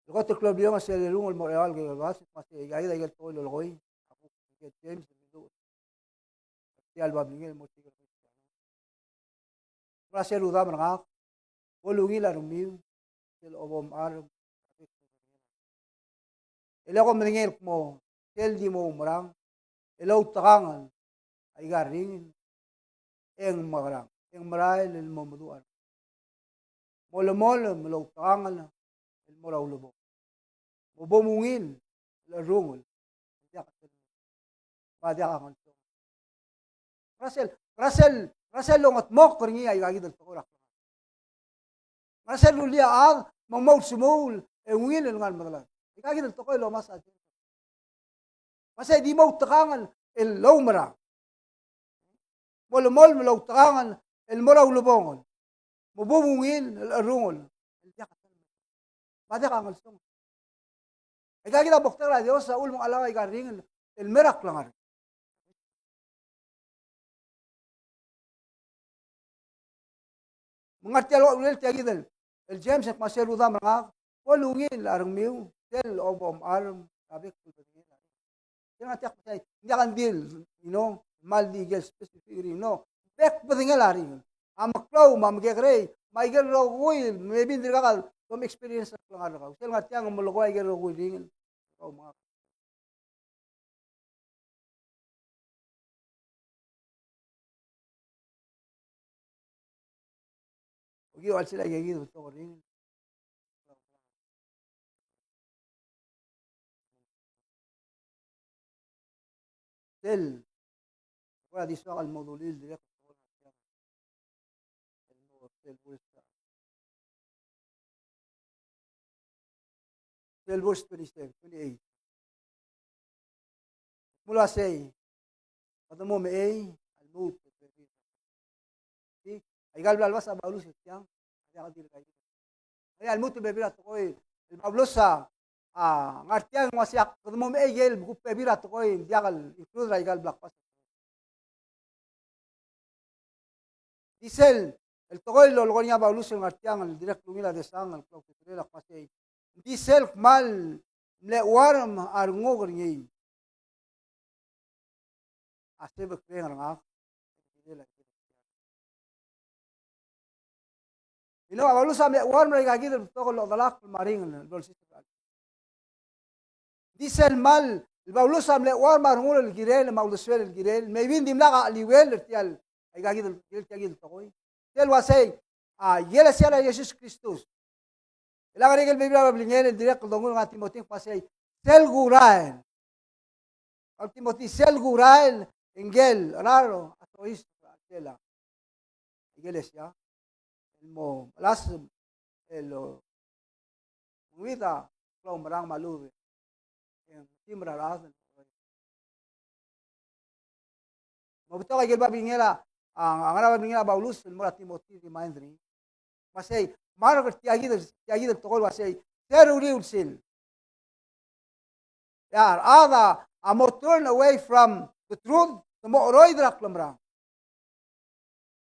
el kot el klou el bliongel a sel lerung el mo er a eua el kekerei el bas, me se aikakid a ikel tekoi el lolekoi a kuk ikel James el milluut er tia el babilngel el mo er tirke el Kristiano. Ng mera sel rudam er ngak, bo lungil a rengmiu sel obomecharm. E le kom medengei el kmo sel di mo oumerang el outekangel a ikal ringel, e ng mekerang, e ng merael el mo meduch a rengmiu. Molemolem el outekangel el mo er a ulebongel. Mo bo mungil el cherrungel. Diak a, me a diak a ngelsong. Mera sel, mera sel, mera sel longetmokl er ngii a ikakid el tekoi er a klengar. Mera sel rullii a chad me ng mo ulsemuul e ungil el ngar er a medelal. Ikakid el tekoi el omes a James. Me se di mo outekangel el oumerang. Molemolem el outekangel el mo er a ulebongel. Mo bo mungil el cherrungel. El diak a, me a diak a ngelsong. Aikakid a moktek er a Dios a uchul me ng allow a ikal ringel el mer a klengar. Me ng ngar tia el, ua, ungil tia kid el, el James, e kmo sel rudam er ngak, bo lungil a rengmiu sel obomecharm a bek el bedengel a ringel. Sel ngar tia el kmo sei, ng diak a di el, you know, kmal di ikel specific er ngii, no. Bek el bedengel a ringel. A meklou, me a mekekerei, me a ikel rokui, maybe ng dirkak el dom experience er a klengar er kau. Sel ngar tiang e melekoi a ikel rokui el ringel er kau me ngak. Okiu a chelsel aikakid el betok el ringel. Sel, kora di soak el mo dulii el dirrek el mo sel verse, sel verse twenty-seven, twenty-eight. Mlo uasei, kede mo mechei a lmuut el bebil. Di, a ikal bla lebas a Paulus er tiang, a diak di le kaikid. Mechei a lmuut el bebil a tekoi el Paulus a, a, ngar tiang, ng uasei kede mo mechei el kuk bebil a tekoi, ng diak el include er a ikal bla kbas. Di sel, el tekoi el lolekoi er ngii a Paulus el ngar tiang el dirrek el ungil a desang el klou a ultutelel a kmo sei. Di sel kmal mle chuarm a renguk er ngii a sebekreng er ngak. You know, a Paulus a mle chuarm er aika kid el betok el odelakl me a ringel el bol siseb. Di sel kmal, el Paulus a mle chuarm a rengul el kirel, me a uldesuel el kirel, maybe ng dimlak a cheliuel er tia el, aika kid el, tia kid el tekoi. Sel uasei, a, ikelesia er a Jesus Kristus. E le ngar er ngii a ikel bebil er a babilngel el dirrek el dongu el ngar er a Timothy el kmo sei, sel kurael. A Timothy, sel kurael, ngike el raro a soiseb er a ikelesia el mo melasem el, o, mengid a klaumerang me a lluut. E ng di mera el rechad el mo betok a ikel babilngel a, a, a ngar er a babilngel a Paulus el mo er a Timothy el remind er ngii. Me sei, me a tia kid, tia kid el tekoi el uasei, se er a uriul sel e a rechad a mo turn away from the truth, te mo cheroid er a klemerang.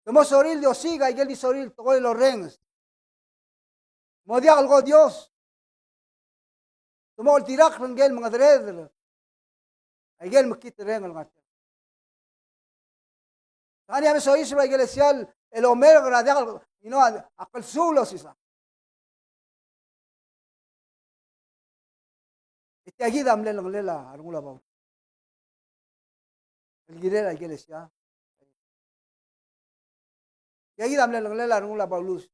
Te mo sorir el di osiik a ikel di sorir el tekoi el orrenges. Mo diak el ko Dios. Te mo oltirakl er ngike el mengedereder a ikel mekngit el reng el ngar tiang. Ng ngar er ngii a mesoiseb er a ikelesia el omerk er a diak, you know, a, a klsuul el osisang. E tia kid a mle lengelel a rengul a Paulus el kirel a ikelesia. Tia kid a mle lengelel a rengul a Paulus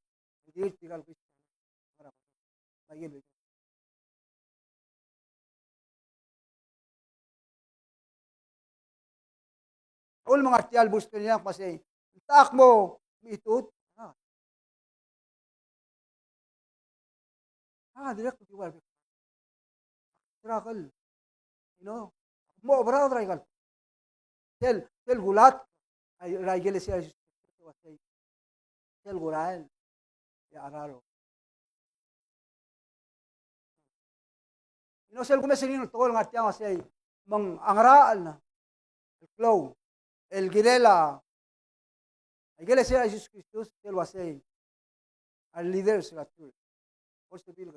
el kirel tirka el Kristiano. Uchul me ng ngar tia el verse twenty-nine el kmo sei, ng techa ak mo mechitechut? A, dirrek el di ua struggle, you know, mo oberaod er a ikal sel, sel kulatk er a ikelesia er a Jesus Kristus, sel kurael e a raro. You know, sel kumes er ngii el tekoi el ngar tiang a sei, me ng ngerachel el klou el kirel a ikelesia er a Jesus Kristus, sel uasei, a leaders er a church. First of all,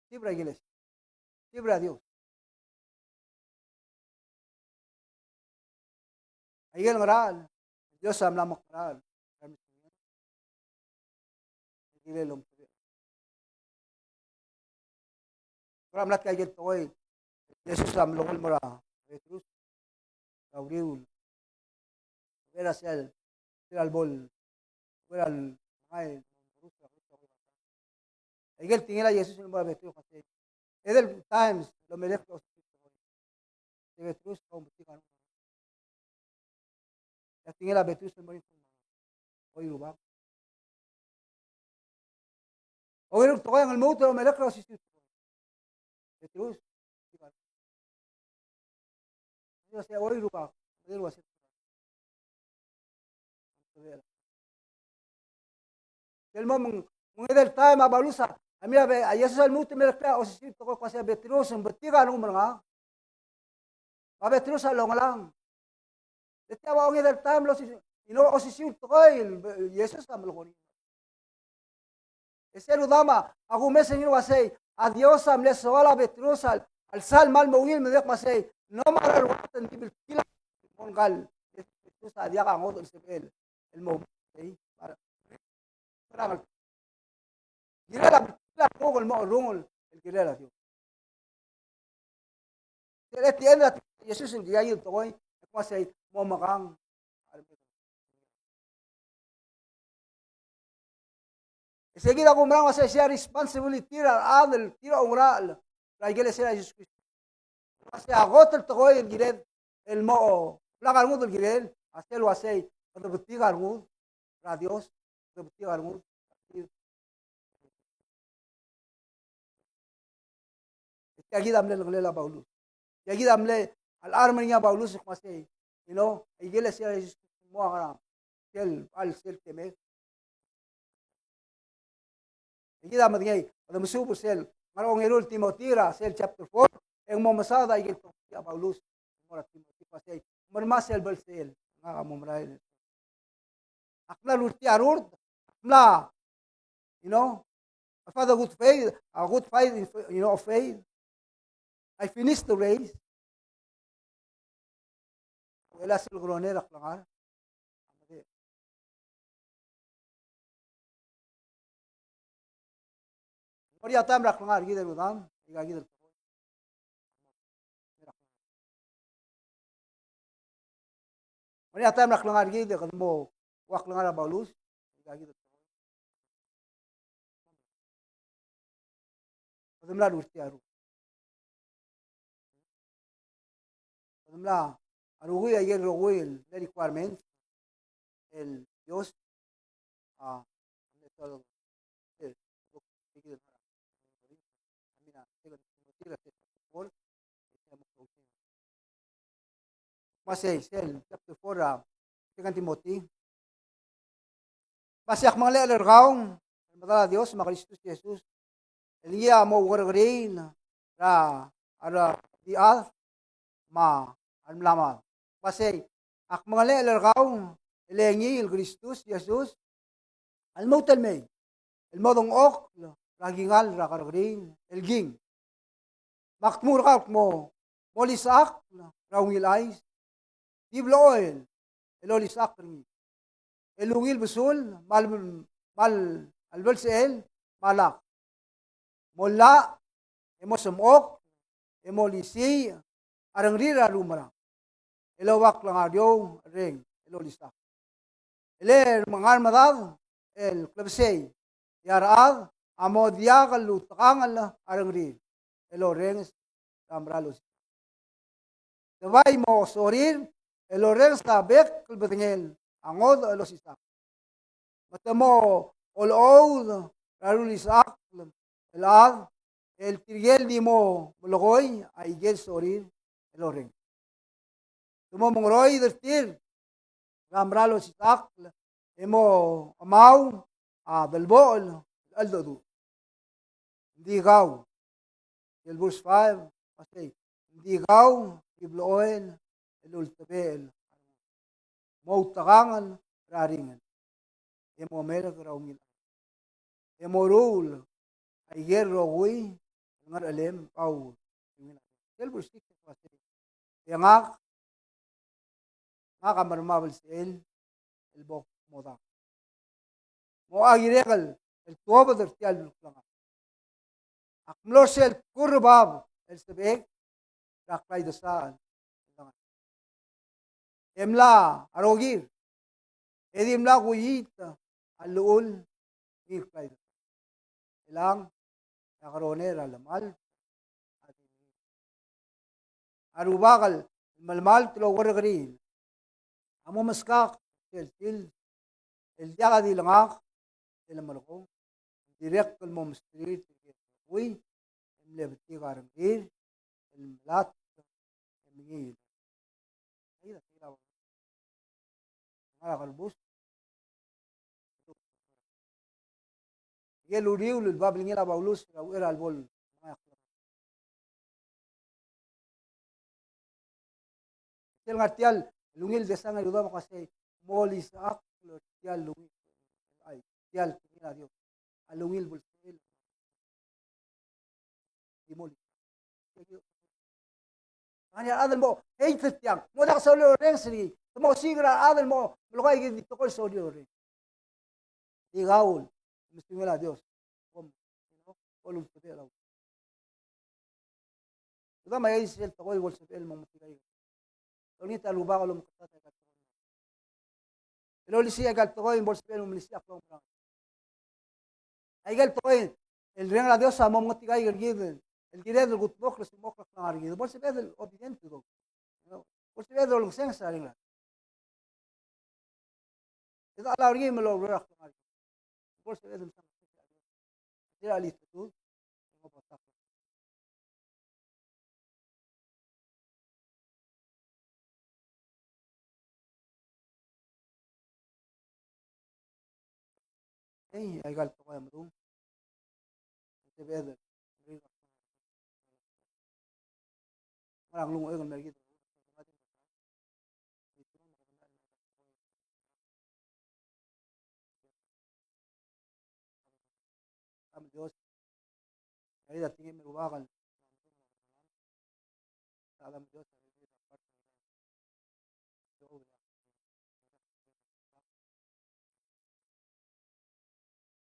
sibra ikelesia, sibra Dios. Aikel ngerachel, Dios a mla mo ngerachel. Kirel omtebechel. Kora mla tia ikel tekoi, Jesus a mlo kol mo er a Petrus er a uriul. Era sel, sel bo el, era el, aikel tekingel a Jesus el mo er a Petrus, kmo sei, edei el times el omerek el osisiu el tekoi? E Petrus a ombetik a rengum. E a tekingel a Petrus el mo er ngii, oi Rubak. Ongeru el tekoi a lmuut el omerek el osisiu el tekoi? Petrus. Oi Rubak. Sel mo me ng, me ng edei el taem a Paulus a, a mei a, a Jesus a lmuut el merek a osisiu el tekoi, kmo sei a Petrus, ng betik a rengum er ngak. Me a Petrus a longelang. E tia ua ongedei el taem el osisiu, you know, osisiu el tekoi el Jesus a melekoi. E sel rudam a kumes er ngii el uasei, a Dios a mle soal a Petrus el, el sal kmal mo ungil me diak, kmo sei, no me a reuat e ng di bltikel a mo ngkal, Petrus a diak a ngodech el sebechel el mo, ei, me a, me a, kirel a bltikel a kuk el mo cherrungel el kirel a Dios. Sel at the end a Jesus el kirel el tekoi, e kmo sei, mo mekang. E se kid a kumerang el uasei sei a responsibility er a rechad el tir a oungerachel er a ikelesia er a Jesus Kristus. Uasei a kot el tekoi el kired el mo, blak a rengud el kirel, a sel uasei, kede betik a rengud er a Dios, kede betik a rengud. E tia kid a mle lengelel a Paulus. Tia kid a mle, a locha remei er ngii a Paulus el kmo sei, you know, ikelesia er a Jesus Kristus a mo ngerang. Sel, a sel temek. E kid a medengei, kede mesuub er sel, ngar er a ongeru el Timothy er a sel chapter four, e ng mo mesaod a ikel tekoi a Paulus el mo er a Timothy el kmo sei, mermas el belsel, ngak a mo merael. Ak mla rurt a rurt, ak mla, you know, I fought a good faith, a good fight, in, you know, of faith. I finished the race. Uchei er a sel kronei er a klengar. Mo er ngii a taem er a klengar er kid e rudam, aika kid el tekoi. Mo er ngii a taem er a klengar er kid e kede mo ua klengar er a Paulus, aika kid el tekoi. Kede mla er tia el rokui. Kede mla er a rokui, aike el rokui el requirement el Dios a, me sei, sel chapter four er a Second Timothy. Me sei, ak mengelechel er kau el medal a Dios me a Kristus Jesus, el ngii a mo oukerrekeriil er a, er a di chad me a remla mad. Me sei, ak mengelechel er kau el ngii el Kristus Jesus, el lmuut el mei, el mo dengchokl er a kingall er a kerrekeriil el king. Me ak dmu er kau el kmo, molisechakl er a ungil chais, di blechoel el olisechakl er ngii, el ungil besul, me a le, me a lebo el sechel, me a lak. Mo llach, e mo smechokl, e mo olisiich a rengrir a rumerang, el oba klengar er eou el reng el olisechakl. E le ngar er medad el klebesei, e a rechad a mo diak el utekangel a rengrir el orrenges er a mera el osisechakl. Te bai mo sorir el orrenges a bek el bedengel a ngodech el osisechakl. Me te mo olechoud er a rulisechakl el chad, el tirke el di mo melekoi aike el sorir el orrenges. Te mo mengeroid er tir er a mera el osisechakl, e mo chemau a delebochel el cheldecheduch. Ng di kau, el verse five, a sei, ng di kau di blechoel el ultebechel, mo outekangel er a ringel, e mo merek er a ungil, e mo ruul aike el rokui el ngerechelem, kau. Sel verse six a sei, e ngak, ngak a mermab el sechel el bo kmodang. Mo kirek el tuobed er tia el klengar. Ak mlo er sel kurrebab el sebechek er a klaidesachel. E mla rokir, e di mla kuiit a llechul ngii el klaidesachel. Elang, e a keroner a lemalt. A Rubak el melemalt el oukerrekeriil a mo meskak sel sils el diak di le ngak el melekoi, dirrek el mo mesterir tirke el rokui el mle betik a rengrir el melatk e mengiil. Ngar er a kelebus. Aike el uriul el babilngel a Paulus er a uchei er a lebo el mengai a klengar. Sel ngar tia el ungil desang e rudam, a kmo sei, molisechakl er tia el ungil, ai, tia el tekingel a Dios a lungil bo lsebechel. Di molisechakl. Ngar er ngii a rechad el mo hate er tiang, mo diak sorir el orrenges er ngii, te mo osiik er a rechad el mo melekoi aike el di tekoi el sorir el orrenges. Di kau el mesterir a Dios. Kom, you know, bo lultebechel a. Rudam, aika sel tekoi el bo lsebechel el mo metik aika. Olengit a Rubak el omekngeltengat aika el tekoi. El olisiich aika el tekoi el bo lsebechel el mo melisiich a klaumerang. Aika el tekoi el Reng er a Dios a mo mengetik aika er kid el kired el kudmokl, sumokl a klengar er kid. Bo lsebeched el obedient to those. Bo lsebeched el olengeseu er a Reng er a Dios. E de chelau er ngii me loureor a klengar er kid. Bo lsebeched el mesang. Ei, aika el tekoi a medung. Sebeched el ngerang el ungil el mer kid. Dios. Aika a tekingem el Rubak el, Dios.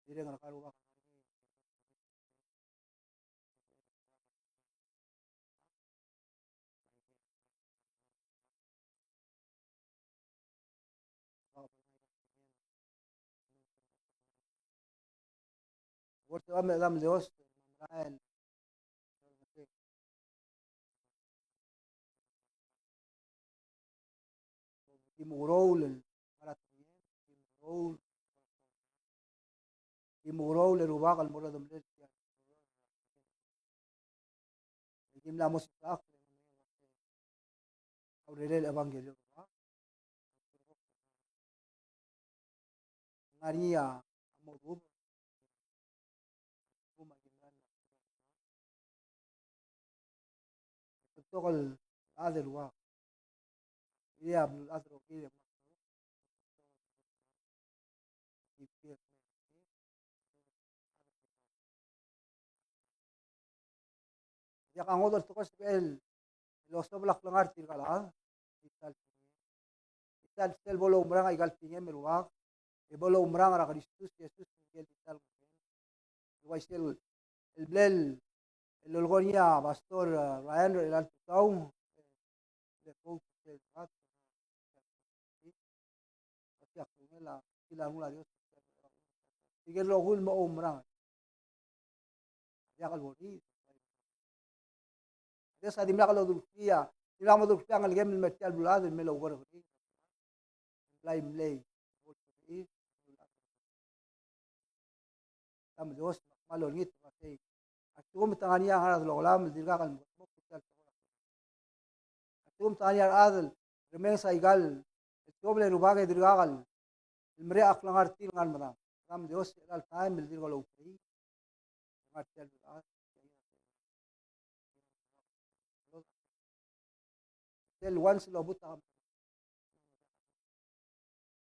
Dirrek el ngar er a Rubak. Olsebecham el Chedam el Dios, merael. Di mo ureor el ngar er a tmuu, di mo ureor, di mo ureor e Rubak el mo er a demlel. Di mla mo sisechakl a urerel a ebangkelio el Rubak. Ngar er ngii a mo dub. Betok el chad el ua. Ia, beluulechad el rokir e diak a ngodech el tekoi el sebechel el osobel a klengar er tirka el chad. Di ta el, di ta el sel bo loumerang aika el tekingem el Rubak, e bo loumerang er a Kristus Jesus, ngike el di ta el ngodech. El uaisei el, el bla el, el lolekoi er ngii a Pastor, eh, Ryan er chelecha el tutau, eh, le kuk, eh, tirke el rokui el mo oumerang. Diak el worry. Dios a dimlak lodulii a, dimlak modulii a ngelekem el mer tia el beluulechad el me loukerrekeriil. Blai mlei. Chedam el Dios, me kmal olengit el uasei, a lsekum te ngar er ngii a ngerachel el okelam el dirkak el mo, mo kuk tia el tekoi. A lsekum te ngar er ngii a rechad el remenges aika el tekoi el Rubak e dirkak el merek a klengar er tir el ngar er medam. Chedam el Dios, chelecha el taem el dirk loubrei. Ngar tia el beluulechad. Sel once el obut a,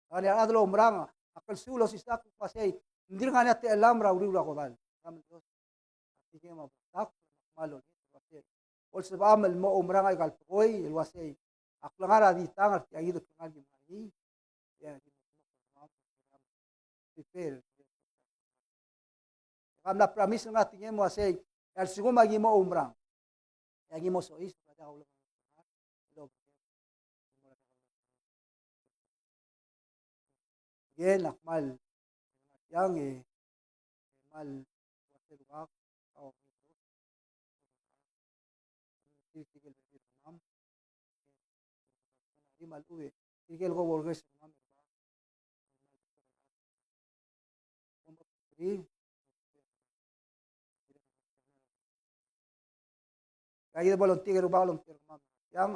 ngar er ngii a rechad el oumerang, a klsiu el osisechakl el uasei, ng dirk ngar er ngii a techellam er a uriul er a kodall. Chedam el Dios, a tekingem a blak, me kmal olengit el uasei, olsebecham el mo oumerang aika el tekoi el uasei, a klengar a di tang er tia kid el klengar el kim ngar er ngii. Ia, kim prepare. Ka mla promise er ngak a tekingem el uasei, e a lsekum a ki mo oumerang, e a ki mo soiseb, e a diak a ulebengelel. Again, ak kmal, tiang e, kmal, uasei el uak, kau, tirke el bebil er kemam. Di mal ue, tirke el coworkers er kemam. Aika kid a volunteer, volunteer er kemam. Tiang,